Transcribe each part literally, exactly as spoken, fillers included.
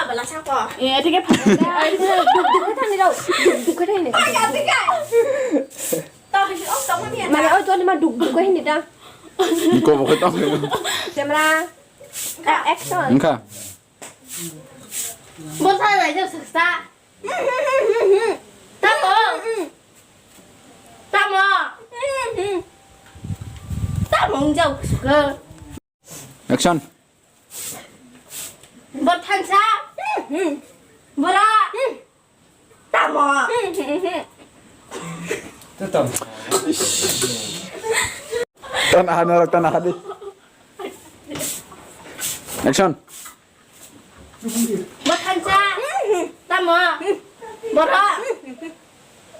Pala sako. Eh, tike pala. Duk duk khe thani rao. Duk duk khe thani. Mane oi toni ma duk duk khe hini da. Ko bo khe tong. Camera. Action. Engkha. Bo sa lai jo saksa. Tamo. Tamo. Tamo wng jao kusuka. Action. Bo thansa. Bora. Tamo. Tana hana rok tana hadi. Action. Bo thansa. Tamo. Bora.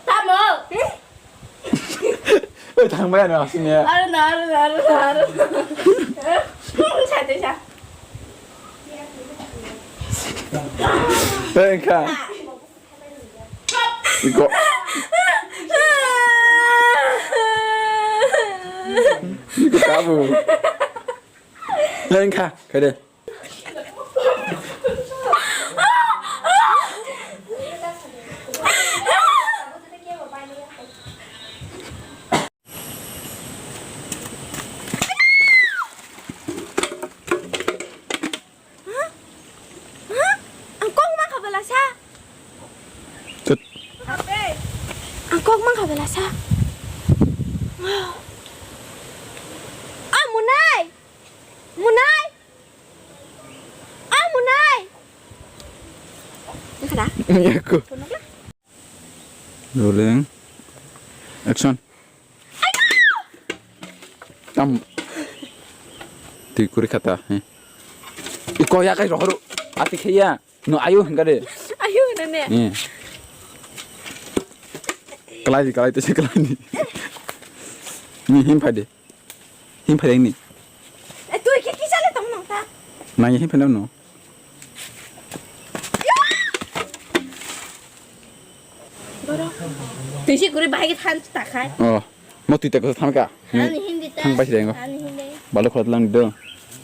Tamo. Oi, thangbai ano aslinya. Aro na, aro na, aro na, aro na. Sa de sa. Oi, engkha. Iko. Iko kabu. Oi, engkha, kade. Ang kok ma kha bala sa. Tut. Ang kok ma kha bala sa. Ah, Munai. Munai. Ah, Munai. Ini kada? Ini aku. Rolling. Action. Tam. Twi kuri khata, he. Iko ya kai rohoro. Ati kheya. No ayo hingka de. Ayo nane. Ni. Kalai di, kalai to se kalai ni. Ni him phai de. Him phai ni. Eh, twi khe kisa le tong nang ta. Nang him phai no. Twi si kuri bahai khe than ta khai. Oh. Mo twi ta ko than ka. Ani hindi ta. Thang bai si deng. Ani hindi. Balo khot lang do.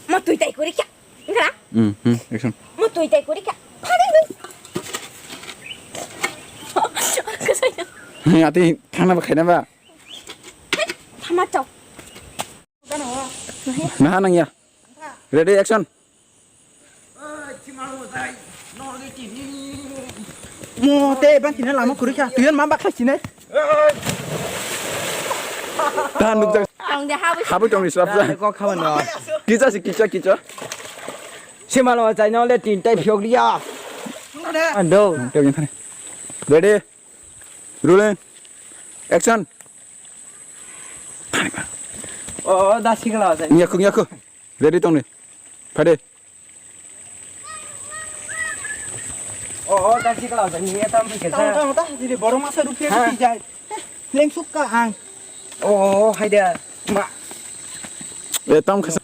Mo twi tai kuri kya. Ngara? Hmm, hmm, action. Mo twi tai kuri kya. Phari ni. Kasaya. Ati thana ba khaina ba. Thama chok. Naha nang ya. Ready, action. Mo te ban tina lama kuri kya. Tuyan mamba khasinai. Tahan nuk jak. Ang de habu. Habu tong israp sa. Ko khawan no. Kicha si kicha kicha. Simalo chai no le tin tai phiok dia. Ando. Ready. Rolling. Action. Oh, da sikla sa. Nyaku nyaku. Ready tong ni. Phade. Oh, oh, ta sikla sa, ni ya tam phikir sa. Tang, tang, tang, jadi borok masa rupiah. Ha? Di jai. Leng sukka ang. Oh, oh, hai dia. Ma. Eh, tam khasa.